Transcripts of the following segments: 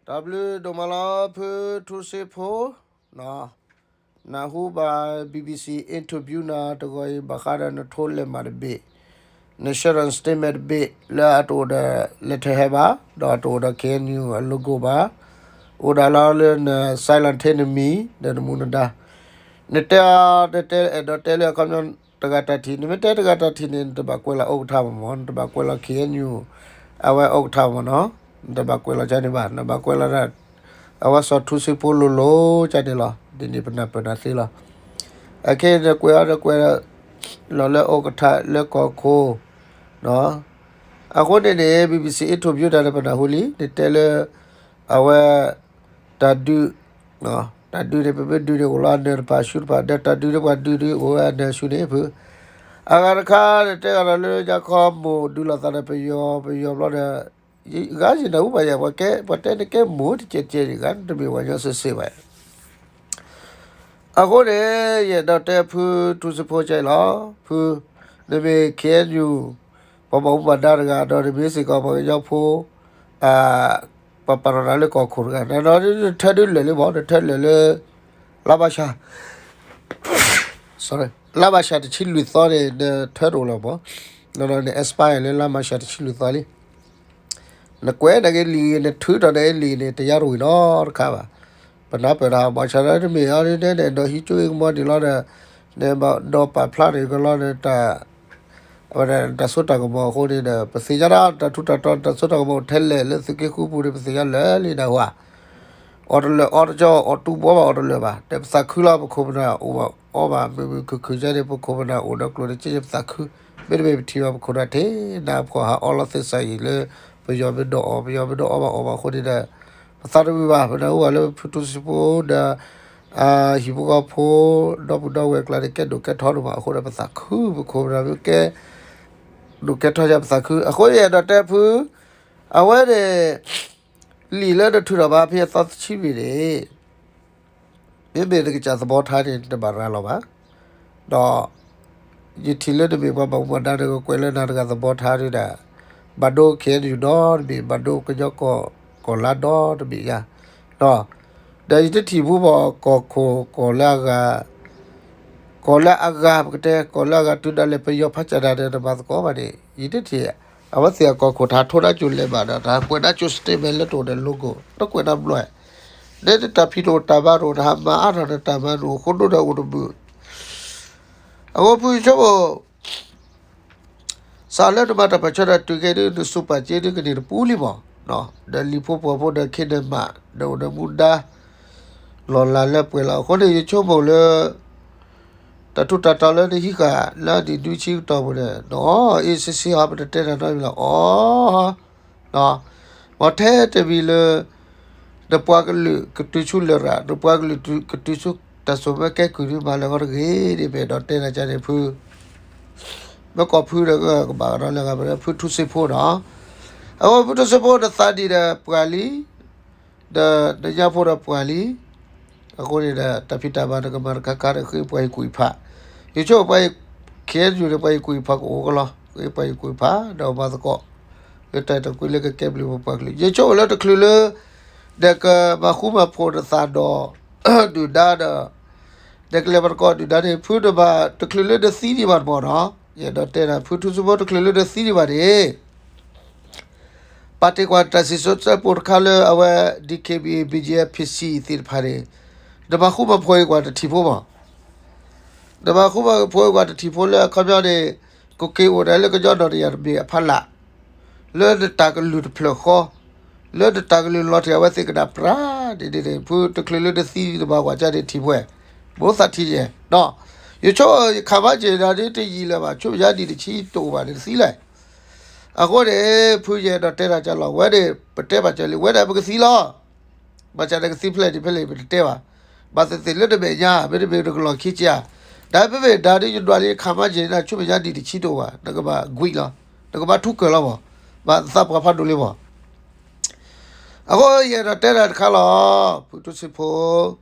တၢ်ဘျုးဒိၣ်မးလီၤ ဖုထူစ့ဖိ, နၢ်ဟူဘၣ် BBC interview နၤတဂီၤအံၤ ဘၣ်ဃးဒီးနထိလဲၤမးတဘ့ၣ်, န sharing statement တဘ့ၣ် လၢအတအိၣ်ဒီး letterhead ဘၣ်, ဒီးအတအိၣ်ဒီး KNU အ logo ဘၣ်, အိၣ်ဒၣ်လီၤလၢန silent ထဲနမံၤ ဒီးနမူနဒါ, နတဲအီၤ နတဲအဲၣ်ဒိးတဲလၢအခီပညီ တဂၤတၢ်ထံၣ်, နမ့ၢ်တဲတဂၤတၢ်ထံၣ်န့ၣ် နတဘၣ်ကွဲးလီၤ ဥက္ကဋ္ဌ မးမး, နတဘၣ်ကွဲးလီၤ KNU အဝဲ ဥက္ကဋ္ဌ မးနီၤ, နတဘၣ်ကွဲးလီၤကန့ၣ်ဘၣ်, နဘၣ်ကွဲးလီၤ အဝဲစီၤထူစ့ဖိလိၤလိၤကန့ၣ်လီၤ, ဒ်န့ၣ်ပနၢ်ပၢၢ်နၤသ့လီၤ. အခဲအံၤနကွဲးအီၤ နကွဲးလီၤလၢ ဥက္ကဋ္ဌ လၢကီၢ်ခိၣ်, အဃိန့ၣ်န့ၣ် BBC interview တၢ်န့ၣ် ပနၢ်ဟူလံ, နတဲလၢ အဝဲ တၢ်ဒုး, တၢ်ဒုးန့ၣ် ပမ့ၢ်ဒုးန့ၣ် အိၣ်လီၤအနၢၤတဖၣ် အဆူၣ်တဖၣ်, ဒီးတၢ်ဒုးန့ၣ် ပှၤဒုးဒုး အိၣ်ဝဲအနၢၤအဆူၣ်န့ၣ် ဖု, အဂၤတခါန့ၣ် တဲဂၤဒီးလၢညါခီမိၢ်ဒုးလိာ်သးဒီးပယီၤ ပယီၤဘျီဒီး, ဂၤယနၢ်ဟူဘၣ်ယဲ ပှၤကဲ ပှၤတဲနကဲမိၢ်တကဲကဲန့ၣ် ဂၤတမ့ၢ်ပှၤကညီစ့စ့ဘၣ်. အဃိန့ၣ် ယအဲၣ်ဒိးတဲဖုထူစ့ဖိကဲအံၤလီၤ, ဖု, နမ့ၢ် KNU ပှၤဘၣ်မူဘၣ်ဒါတဂၤ ဒီးနမ့ၢ်စ့ၢ်ကီးပှၤကညီဖိ ပှၤပာ်ထီၣ်နၤလၢကီၢ်ခိၣ်တဂၤ, နထၢဒုးလၢာ်လံမး, နထၢလၢာ်လၢ လါမၢ်ၡး, လါမၢ်ၡးတဆံလွံၢ်သီန့ၣ် နထၢတအိၣ်လၢၤမး, န expire လၢလါမၢ်ၡးတဆံလွံၢ်သီလံ. နကွဲးနက့ၤလံာ်ဂ့ၤ နထုးထီၣ်နက့ၤလံာ်ဂ့ၤန့ၣ် တယါတဝံၤနီတခါဘၣ်. ပနၢ်ပၢၢ်တၢ် ဘၣ်ဆၣ်ဒီးတမ့ၢ်အီၤဒ်န့ၣ် နအဲၣ်ဒိးဟံးကၠိဂ့ၤကမီၤဒံးလီၤဒီး နဘၣ်ဒီးပာ်ဖျါန့ၣ်ကလီၤဒီး တၢ် အဝဲဒၣ်တၢ်စိတၢ်ကမီၤအဃိန့ၣ်ဒီး ပသ့ၣ်ညါဒၣ်တၢ်ထူးတၢ်တီၤ တၢ်စိတၢ်ကမီၤထဲလဲၣ်လၢသုးက့ဃုပူၤန့ၣ် ပသ့ၣ်ညါလၢာ်လံနၢ်ဟူဧါ. အီၣ်တလၢာ်အီတကၠီ အီၣ်တူၢ်ဘီဘၣ်အီၣ်တလၢာ်ဘၣ် ဒီးပသးခုလီၤပခိၣ်ပနၢ်အိၣ်ဘၣ်အီဘၣ် မုာ်မုာ်ခုၣ်ခုၣ်ကဲန့ၣ် ပခိၣ်ပနၢ်အိၣ်ဒီးကျိၣ်ဒီးစ့ ပသးခု, မ့တမ့ၢ်ပထံၣ်ဘၣ်ပခိၣ်ပနၢ်ထဲ နၢ်ပှၤဟးအီလီၤသ့ၣ်စးယံာ်လၢ ပယီၤမ့ၢ်ဒိးအီၣ် ပယီၤမ့ၢ်ဒိးအီဘၣ်အီဘၣ်အဃိန့ၣ်ဒီး ပသးတမုာ်ဘၣ် ပနၢ်ဟူဘၣ်လၢဖုထူစ့ဖိဒီး ဟံၣ်ဖိဃီဖိ ဒီပုၢ်ဒီဝဲၢ်ကျါန့ၣ် ကဲဒိၣ်ကဲထီဒိၣ်မးအဃိဒီး ပသးခုပခိၣ်ပနၢ်မ့ၢ်ကဲ ဒိၣ်ကဲထီယၤပသးခု အဃိယအဲၣ်ဒိးတဲဖု အဝဲန့ၣ် လံာ်လၢနထုးထီၣ်ဘၣ်ဖဲအသီတဆံမံးနံးန့ၣ် မ့မ့ၢ်နကစၢ်သဘီထါန့ၣ် နတဘၣ်ရၤလီၤဘၣ်. ဒီး ယထံၣ်လၢနမ့ၢ်ပှၤဘၣ်မူဘၣ်ဒါ နကကွဲးလၢနၤတဂၤသဘီထါဒုဒီး ဘၣ်ဒိ KNU နီတမံၤ ဘၣ်ဒိကညီကီၢ်လါဒီတမံၤညါ ဒီးယတထံၣ်ဘူးဘၣ်ကီၢ်ခိၣ်ကီၢ်လၢအဂၤ ကီၢ်လၢအဂၤ ပကတဲ ကီၢ်လၢအဂၤတုၤဒၣ်လဲာ် ပယီၤဖးကၠးတၢ်ဒီး နဘၣ်သကိးဘၣ်န့ၣ် ယတထံၣ် အဝဲသ့ၣ်အကီၢ်ခိၣ် တဟးထိးနါကၠိလဲၤဘၣ်ဒီး တဟးကွဲးနါကၠိ statement လၢတအိၣ်ဒီး logo တကွဲးနါဘျီ နတၢ်ဖံးတအိၣ်တၢ်မၤတအိၣ် နဟးမၤအါထီၣ်နတၢ်မၤနအိၣ်ဃိဒိၣ်ဒီးအိၣ်တဘျုး အဃိဖုဆိကမိၣ် စးလၢနမၤတၢ်ပာ်ဆၢတၢ်တုၤကဲဒု နစူးပာ်က့ၤဒုကန့ၢ်တပူၤလံမး, ဒီးလံာ်ဖိပှၢ်ဖိဒီးခ့နမး ဒီးအိၣ်ဒီးမူဒါ လီၢ်လၤလၢပှဲၤလီၤ. အဃိန့ၣ် ယဆိကမိၣ်လၢ တၢ်ထူးတၢ်တီၤလၢနဟံးဃာ်လၢအနံၣ်နွံဆံကတီၢ်ပူၤန့ၣ် နအီၣ်အ့ၣ်ဆ့ဆ့ဟီ ပတတဲတၢ်နီတမံၤလီၤအီၤ မ်ထဲတမံၤလၢ နပှၤကလုာ်ကတုၤဆူလရာ် နပှၤကလုာ်ကတုၤဆူတၢ်စိာ်မၢကဲကုၢ်ဒုမၤလၢာ်ဂီၢ်တဂ့ၤန့ၣ် မ့ၢ်အဲၣ်ဒိးတဲနၤကန့ၣ်ဖု မ့ၢ်ကီၢ်ဖုဒီးကဘၣ်ကဒီးလၢဂၤ ဖုထူစ့ဖိနီၤ အဝဲဖုထူစ့ဖိ နသးဒံၣ်ဒီးပှၢ်လံ ဒီးနညါဖိဒီးပှၢ်လံ အဃိန့ၣ်ဒီး တၢ်ဖံးတၢ်မၤနကမၤတခါခါဒီး ဃ့ပှၤဟ့ၣ်ကူၣ်ဟ့ၣ်ဖး ယဆိကမိၣ်ပှၤ KNU န့ၣ် ပှၤဟ့ၣ်ကူၣ်ဟ့ၣ်ဖးကအိၣ်ကလီၤ ဃ့ပှၤဟ့ၣ်ကူၣ်ဟ့ၣ်ဖး ဒီးမၤသကိး လၢတၢ်အဲၣ်တၢ်ကွံလၢကကဲဘျုးပပှၤကလုာ် ယဆိကမိၣ်လၢတချုးလၢ နကမၤဃူမၤဖိးနသးဒီး ဒုၣ်ဒါဒီး နကလဲၤမၤသကိးဒုၣ်ဒါန့ၣ် ဖုနဘၣ်တချုးလၢနသံဒံးဘၣ်တဘျီနီၤ ယအဲၣ်ဒိးတဲနၤ ဖုထူစ့ဖိ တချုးလၢနသံဒံးဘၣ်န့ၣ် ပာ်တ့ၢ်ကွၢ်တၢ်စံၣ်စိၤတဲစိၤတခါလၢအဝဲ DKBA BGF PC သ့ၣ်တဖၣ်န့ၣ် နမၤဃူမၤဖိးကွၢ်တထံၣ်ဖိမး နမၤဃူမၤဖိးကွၢ်တထံၣ်ဖိလၢအခီပညီန့ၣ် ကက့ၤအိၣ်ဒၣ်လၢကညီနီၢ်တယၢ်တဘ့ၣ်အဖီလာ် လၢနတၢ်ကလုၢ်တဖျၢၣ်ဃီ လၢနတၢ်ကလုၢ်လီၤတ့ၢ်အဝဲသ့ၣ်ကနၣ်ပြးန့ၣ်န့ၣ် ဖုတချုးလၢနသံနမၤကွၢ်ကန့ၣ်ထံၣ်ဖိ မိၣ်သးထံၣ်ယဲၢ် ယဆိကမိၣ်ယခးမါက့ၤနၤဒ်တယံာ်လၢၤဘၣ် ဆူမဲာ်ညါနံၣ်တဆံတအိၣ်ဘၣ်န့ၣ်တသံလဲၣ် အဃိန့ၣ် ဖုယဲၢ်ဒီးတဲနၤကလီၤ ဝဲန့ၣ် ပတဲဘၣ်ကလံ ဝဲဒၣ်ပကသံလီၤ ဘၣ်ဆၣ်နကသံဖဲလဲၣ်ဒ်ဖဲလဲၣ် ပတတဲဘၣ် ဘၣ်သ့ၣ်သ့ၣ်လၢနမဲာ်ညါ မ့တမ့ၢ်နကလီၢ်ခံက့ဧါ တၢ်မ့မ့ၢ်ဒၣ်ဒ်ယဒွးလံခးမါက့ၤနၤ ဆူမဲာ်ညါနံၣ်တဆံတအိၣ်ဘၣ် နကဘၣ်ကွံာ်လီၤ နကဘၣ်ထူကၢၢ်လီၤမး ဘၣ်သးပှၢ်ဖးဒိၣ်လံမး အဃိယအဲၣ်ဒိးတဲနၤတခါလီၤ ဖုထူစ့ဖိ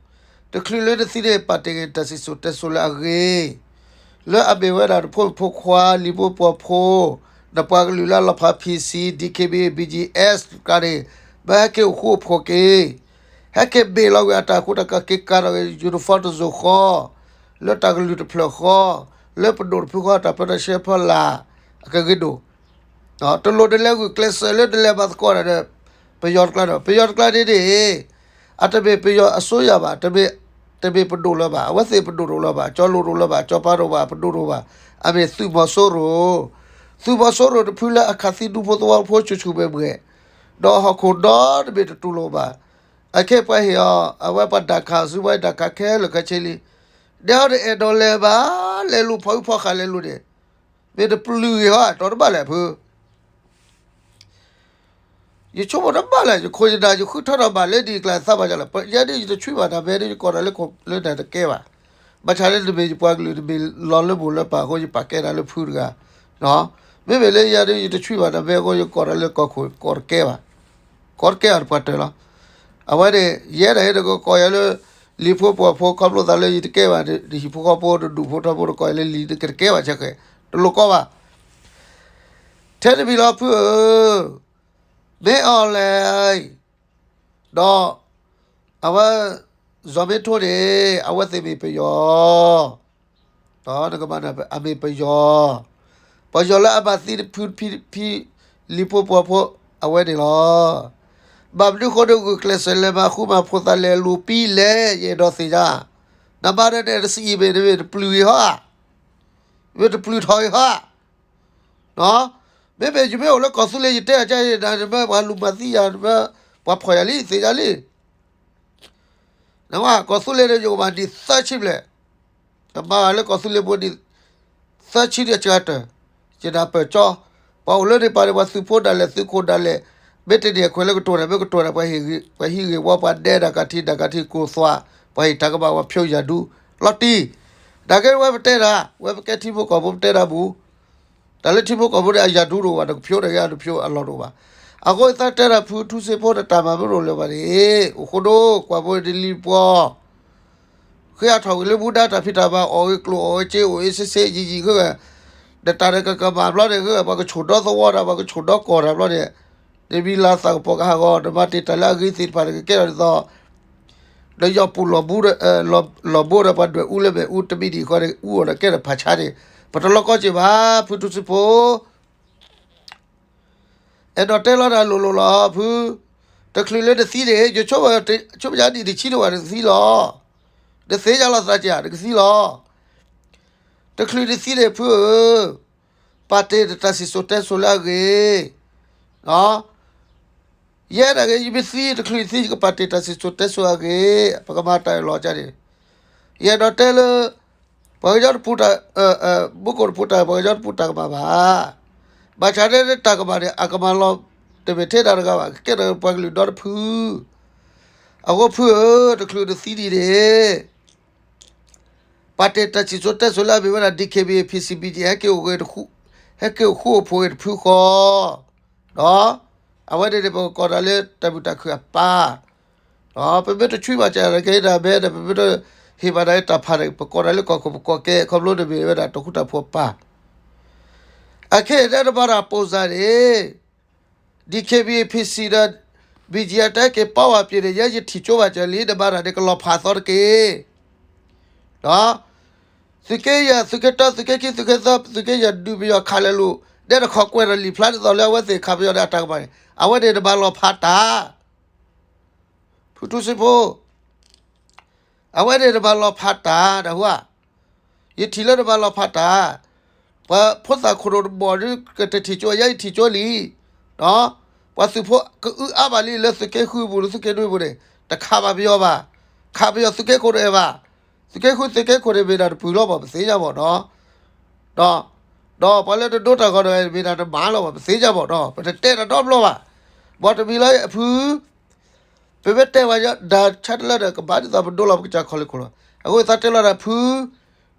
တချုးလၢနသံန့ၣ် ပာ်တ့ၢ်က့ၤတၢ်စံၣ်စိၤတဲစိၤလၢအဂ့ၤ လၢအမ့ၢ်ဝဲဒၣ်နဖိမုၣ်ဖိခွါ လံၤဖိပှီၤဖိ နပှၤကလုာ်လၢအလီၤဖး PC DKBA BGF တခါန့ၣ် ဘၣ်ဟဲက့ၤအိၣ်ဃူအိၣ်ဖိးက့ၤ, ဟဲက့ၤဘ့ၣ်လီၤဝံၤအတၢ်ဃူတၢ်ကး က့ၤကၤထီၣ်ဝဲ uniform တစိၤဃီ, လၢတၢ်ကလုၢ်တဖျၢၣ်ဃီ, လၢပဒိၣ်တဖုဃီအတၢ်ပၢတၢ်ဆှၢဖီလာ် အကဂ့ၤဒိၣ်, တလိၣ်တလဲၤဂုာ်ကျဲးစၢးလၢတလဲၤမၤသကိးတၢ်ဒီး ပယီၤတကျါဒီး ပယီၤတကျါန့ၣ်န့ၣ် အတမ့ၢ်ပယီၤအစိုးရဘၣ်, တမ့ၢ်ပဒိၣ်လၢၤဘၣ်, အဝဲသ့ၣ်ပဒိၣ်တအိၣ်လၢၤဘၣ်, ကၠီလိၤတအိၣ်လၢၤဘၣ်, ကၠီပၤတအိၣ်ဘၣ်, ပဒိၣ်တအိၣ်ဘၣ်, အမ့ၢ်သုးမီၤစိရိၤ, သုးမီၤစိရိၤတဖုလၢအခးသံဒူဖိသဝီဖိဆူၣ်ဆူၣ်မဲာ်မဲာ်, ဒီးဟီၣ်ခိၣ်ဒီတဘ့ၣ်တတူၢ်လိာ်ဘၣ်, အခဲပှၤဟ့ၣ်အီၤ အဝဲပှၤဒၣ်ခးစုဝဲဒၣ်ခးခဲလၢာ်ခဲဆ့လံ, ဒ်ဟီဒီးအဲၣ်ဒိးလဲၤဘၣ်, လဲၤလူၤဖီၣ်အုဖီၣ်ဃာ်လဲၤလူၤန့ၣ်, မ့ၢ်တပျုၢ်ဂ့ၤဟီ တီတဘၣ်လဲၣ်ဖု ယဆိကမိၣ်တဘၣ်လၢ ယခိၣ်ယနၢ် ယဃုထၢထီၣ်ဘၣ်လၢဒ်အကျါသးဘၣ်ယၤလီၤ. ယဲဒၣ်ယတဆွံဘၣ်တၢ်မ့ၢ်ဒ် ယကိးတၢ်လၢကီၢ်လၢနၤတကဲဘၣ်. ဘၣ်ဆၣ်လၢနမ့ၢ်ယပှၤကလုာ် နမ့ၢ်လီၤလၢမိၢ်လၢပၢ်အဃိ ယပာ်ကဲနၤလၢဖုတဂၤ, မ့မ့ၢ်လၢယဲဒၣ်ယတဆွံဘၣ်တၢ်မ့ၢ်အဃိ ယကိးတၢ်လၢကီၢ်ခိၣ် ကိးတကဲဘၣ်, ကိးတကဲအီၤတပှၤတၢၢ်လီၤ. အဝဲန့ၣ် ယဲဒၣ်ဟဲနကကိးယၤလၢ လံၤဖိပှီၤဖိ ခီဖျိသးလၢယတကဲဘၣ် နဟံၣ်ဖိဃီဖိ နဒူၣ်ဖိထၢဖိ နကိးယၤလၢလံၤ နကတကဲဘၣ်ဆဲးဃဲး တလိၣ်ကိးဘၣ်. ထဲတမံၤလီၤဖုဧၢ, မ့ၢ်အီၤလဲၣ်, ဒီး အဝဲ စီၤမ့ထိန့ၣ် အဝဲသ့ၣ်မ့ၢ်ပယီၤ, ဒီးနကမၤနၢၤ အမ့ၢ်ပယီၤ, ပယီၤလၢအဘၣ်သံတဖုဖံဖံ လံၤဖိပှီၤဖိ အဝဲန့ၣ်လီၤ. ဘၣ်မနုၤဃိဒီးဂုာ်ကျဲးစၢးလဲၤမၤဃူမၤဖိးသးလဲၤလူၤပံလဲၣ် ယအဲၣ်ဒိးသ့ၣ်ညါ, နမၤဒီးနဲၣ်တစံးအံၤမ့ၢ် နမ့ၢ်တပျုၢ်ဂ့ၤဟီဧါ, မ့ၢ်တပျုၢ်ထီၣ်ဂ့ၤဟီဧါ မ့မ့ၢ်ယမ့ၢ်အိၣ်လၢကီၢ်သူလ့ၤ ယတဲအကါအံၤ နမ့ၢ်ပှၤလူၤမၤသံယၤ နမ့ၢ်ပှၤဖီၣ်ယၤလံ သ့ၣ်ညါလံ. နဝဲကီၢ်သူလ့ၤန့ၣ် ယအိၣ်ဘၣ်နံၣ်သၢဆံဘျဲၣ်, ကမၤလၢကီၢ်သူလ့ၤပူၤနံၣ်သၢဆံဒီးစှၤတၢၢ်, ယနၢ်ပၢၢ်ကၠီ, ပှၤအိၣ်လၢန့ၣ်ပၤန့ၣ် ပှၤသုးဖိဒၣ်လဲာ် သုးခိၣ်ဒၣ်လဲာ်, မ့ၢ်တန့ၢ်အခွဲးလၢကတိၤတၢ် မ့ၢ်ကတိၤတၢ် ပှၤဟံးဂ့ၤဝီ ပှၤဒဲဒၣ်ကထံ ဒၣ်ကထံကိၢ်သွး, ပှၤဟံးတၢ်ကမၣ် ပှၤဖျိယၤဒူ လီၤတံၢ်, နာ်က့ဝဲပတဲတၢ် ဝဲပကဲထံဖိကီၢ်ဖိ ပတဲတၢ်မူ တၢ်လၢထံဖိကီၢ်ဖိန့ၣ် အယၤဒူတအိၣ်ဘၣ် နကဖျိတဂ့ၤ နဖျိအလီၢ်တအိၣ်ဘၣ်. အဃိသတးတဲတၢ်ဖုထူစ့ဖိ နတၢ်မၤမ့ၢ်တအိၣ်လၢၤဘၣ်န့ၣ် အိၣ်ဃိဒိၣ် ကွၢ်ဖိတလံၤပှီၤ ဃ့အါထီၣ်ကွံာ်လၢမူဒါတၢ်ဖံးတၢ်မၤ အီၣ်ဂ့ၤကျိၣ်အီၣ်ဂ့ၤစ့ အိၣ်အ့စ့စ့ယံၤယံၤဃုဂၤ, နတၢ်တကကမၣ်ဘျီန့ၣ် ဃုဂၤ ပှၤကဆိၣ်ဒီသဝီတၢ် ပှၤကဆိၣ်ဒီကီၢ်တၢ်ဘျီန့ၣ်, နမံၤလၤသၣ်ကပီၤကဟးဂီၤ နမၤတ့ၢ်တၢ်လၢအဂ့ၤသ့ၣ်တဖၣ်န့ၣ် ကကဲထီၣ်ဒ်သိး ဒီးယီၢ်ပူၤလီၢ်ဘိဒီး လီၢ်ဘိဒီးပှၤဒွဲၣ်အူလၢမဲာ်အူတမံၤဒံးဃီန့ၣ် အူအီၣ်ဒီးကဲထီၣ်ဖးဆါန့ၣ် ပတလိၣ်ကီက့ၤဘၣ် ဖုထူစ့ဖိ အဲၣ်ဒိးတဲလီၤတၢ်လိၤလိၤလီၤ ဖု, တချုးလၢနသံန့ၣ် ယဆိကမိၣ် ဆိကမိၣ်ယၤဒံးတဆံဒိၣ်ဘၣ်နကသံလီၤ. နသ့ၣ်ညါလီၤသးက့ၤ နကသံလီၤ. တချုးနသံန့ၣ် ဖုဧၢ, ပာ်တ့ၢ်နတၢ်စံၣ်စိၤတဲစိၤလၢအဂ့ၤ, ယဲဒၣ်ဂ့ၤ ယမ့ၢ်သံ တချုးယသံ ယကပာ်တ့ၢ်တၢ်စံၣ်စိၤတဲစိၤအဂ့ၤ, ပကမၤတၢ်အၢၣ်လီၤကန့ၣ်, ယအဲၣ်ဒိးတဲလၢ ပှၤကညီတပူၤတၢ်, မူခိၣ်တပူၤတၢ် ပှၤကညီတပူၤတၢ်ကမၣ်ဘၣ်. ဘၣ်ဆၣ်န့ၣ်တၢ်ကမၣ်န့ၣ် အကမၤလီၤ တမ့ၢ်ထဲဒၣ်တဂၤဘၣ် ကကဲထီၣ်ပှၤကလုာ်ဒီတဖု. အဃိဖုဧၢ, တချုးနသံဒံးန့ၣ် ပာ်တ့ၢ်တၢ်စံၣ်စိၤတဲစိၤလၢအမ့ၢ်ဝဲဒၣ် DKBA PC BGF ဟဲက့ၤအိၣ်ဃူအိၣ်ဖိးဂ့ၤတဖုဃီ, ဒီး အဝဲန့ၣ်န့ၣ် ပကကိးတၢ်လၢတၢ်မုာ်တၢ်ခုၣ်အပၢ်, ပမ့ၢ်တဆွံဘၣ်ကဲတၢ်ကဲဒၣ်မ့ၢ်ဒီး ပမ့ၢ်တဟ့ၣ်ဘၣ်တၢ်တၢ်ဖးန့ၣ် ပကိးတၢ်လၢကီၢ်ခိၣ် ပကိးကဲ ခီဖျိန့ၣ်မ့ၢ်ဝဲဒၣ်တၢ်ဃူတၢ်ဖိးအပၢ်. အခဲအံၤန့ၣ် နဘၣ်တၢ်ပိာ်စၢ်န့ၣ် DKBA PC ဒီး BGF တၢ်က့ၤပီဝဲပျ့ၤန့ၣ် ယဲယထံၣ်ကၠိဘၣ်ကၢလံ နဘၣ်တၢ်န့ၣ် ကလီၤဖးသီတက့ၢ်. သုးက့ယဲၢ် သုးက့တၢ သုးက့ခံ သုးက့သၢ သုးက့ယဲၢ်ဒုးပယီၤခးလဲၤလိာ် ဒဲတခီကွဲးဒီးလံာ်ဖျါဒ်သိးလၢအဝဲသ့ၣ်ခးပယီၤဒီးအတၢ်ကမၣ်န့ၣ် အဝဲန့ၣ်နဘၣ်လီၤဖးတၢ် ဖုထူစ့ဖိ အဝဲန့ၣ်နဘၣ်လီၤဖးတၢ် နဟူဧါ. ယထံၣ်လၢနဘၣ်လီၤဖးတၢ်, ပှၤဖိသၣ်ခိၣ်နူာ်တဘီၣ်ဒုးကတထံၣ်ကၠိ ယဲယထံၣ်ကၠိလံ. ပှၤသုးဖိကအုအါဘၣ်လံလၢသုးက့ဃုပူၤ လၢသုးက့နွံပူၤန့ၣ် တခးဘၣ်ပယီၤဘၣ်, ခးပယီၤသုးက့ခိၣ်တအဲၣ်ဘၣ်, သုးက့ဃုသုးက့ခိၣ်န့ၣ်မ့ၢ်ဒၣ်တပူၤလီၤဘၣ် ပသ့ၣ်ညါဘၣ်နီၤ. ဒီး ဒီးပှၤလၢတဒိတၢ်ဂီၤဒီး မ့ၢ်ဒၣ်တမၤလီၤဘၣ် ပသ့ၣ်ညါဘၣ်နီၤ ပတတဲတၢ်နီတဘျီဘၣ်. ဘၣ်တမံၤလၢအဖု ပမ့ၢ်တဲဝဲဒၣ်ဆါတလၢဒီး ကဘၣ်ဒ်သိးပဒိလီၤပကစၢ်ခီၣ်လ့ၢ်ခိၣ်လီၤ. အဃိသတးတဲလီၤဒၣ်ဖု,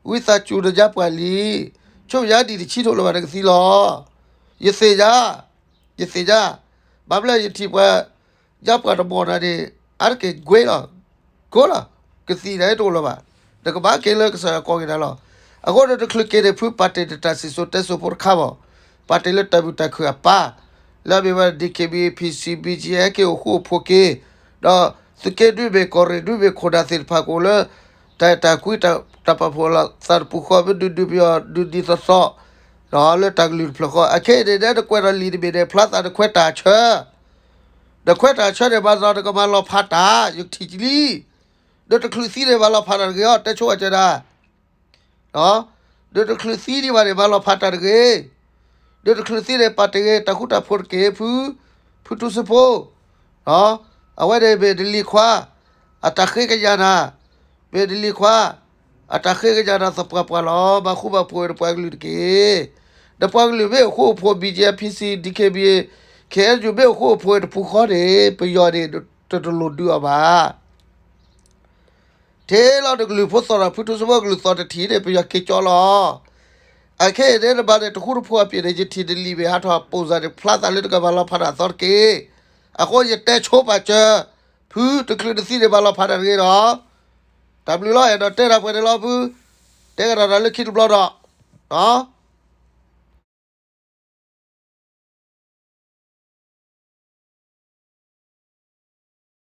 ဝံသးစူၤနညါပှၢ်လံ, ဆိကမိၣ်ယၤဒံးတဆံးထီၣ်လၢၤဘၣ် နကသံလီၤ. ယသ့ၣ်ညါ, ယသ့ၣ်ညါ, ဘၣ်မနုၤယထံၣ်ပှၤ ညါပှၢ်တဘီၣ်နၤန့ၣ် အါတက့ၢ်ကွ့လီၤ, ကိးလီၤ, ကသံၣ်နၤတအိၣ်လၢၤဘၣ်. နကဘၣ်က့ၤလၢကစၢ်ယွၤကိးက့ၤနၤလီၤ. အဃိန့ၣ်တချုးက့ၤန့ၣ် ဖုပာ်တ့ၢ်နတၢ်စံၣ်စိၤတဲစိၤဖိတခါဘၣ်, ပာ်တ့ၢ်လၢတၢ်မုာ်တၢ်ခုၣ်အပၢ်, လၢအမ့ၢ်ဝဲ DKBA PC BGF က့ၤအိၣ်ဃူအိၣ်ဖိးက့ၤ, ဒီးသုးက့ဒုးမ့ၢ်ကီၢ်ရ့ၣ်ဒုးမ့ၢ်ခိၣ်နၢ်သ့ၣ်တဖၣ်ကအိၣ်လၢ တၢ်အဲၣ်တၢ်ကွံ တၢ်ပာ်ဖှိၣ်သးတပူၤဃီ မ့ၢ်ဒုးဒုးပယီၤဒုးဒ်သိးသိး လၢတၢ်ကလုၢ်တဖျၢၣ်ဃီ အခဲအံၤန့ၣ် နကွဲးဒီးလံာ်တဘ့ၣ်န့ၣ် ဖျါသးနခွဲးတၢ်ဆၢ နခွဲးတၢ်ဆၢန့ၣ် ဘၣ်သီနကမၤလီၤဖးတၢ် ယကထံၣ်ကလံ, နတချုးသံန့ၣ် မၤလီၤဖးတၢ်တဂ့ၤအီၤ တဲဆိဝဲကၢဒၣ် နတချုးသံဒံးဘၣ်န့ၣ် မၤလီၤဖးတၢ်တဂ့ၤ, နတချုးသံန့ၣ် ပာ်တ့ၢ်ဂ့ၤတၢ်ဃူတၢ်ဖိးတက့ၢ် ဖု, ဖုထူစ့ဖိ, အဝဲန့ၣ်မ့ၢ်နလံၤခွါ အတၢ်ဃ့ကညးနၤ, မ့ၢ်နလံၤခွါ အတၢ်ဃ့ကညးနၤသပှၢ်ပှၢ်လီၤ. မၤဃူမၤဖိးနပှၤကလုာ်တက့ၢ်. နပှၤကလုာ်မ့ၢ်အိၣ်ဃူအိၣ်ဖိး BGF PC DKBA KNU မ့ၢ်အိၣ်ဃူအိၣ်ဖိးတပူၤဃီန့ၣ် ပယီၤန့ၣ် တလိၣ်ဒုးအီၤဘၣ် ထဲလီၤနကလုၢ်ဖိသီၣ်ဒီး ဖုထူစ့ဖိကလုၢ်သီၣ်တထံၣ်န့ၣ် ပယီၤက့ၤကၠီလီၤ. အခဲအံၤန့ၣ် နဘၣ်န့ၣ် တဃူတဖိးအပျ့ၤန့ၣ် ယထံၣ်နလံာ်မ့ၢ်ဟးထီၣ်ပိၣ်စၢ်န့ၣ် ဖျါသးလၢနကမၤလီၤဖးတၢ်သီတက့ၢ်. အဃိယတဲဆိပာ်စၢၤ ဖုတချုးနသံန့ၣ် မၤလီၤဖးတၢ်တဂ့ၤဒီး တၢ်ဘျုးလီၤ အဲၣ်ဒိးတဲတၢ်ပှဲၤန့ၣ်လီၤဖု, တဲကဒီးတၢ်လၢခံတဘျီဒီး, နီၢ်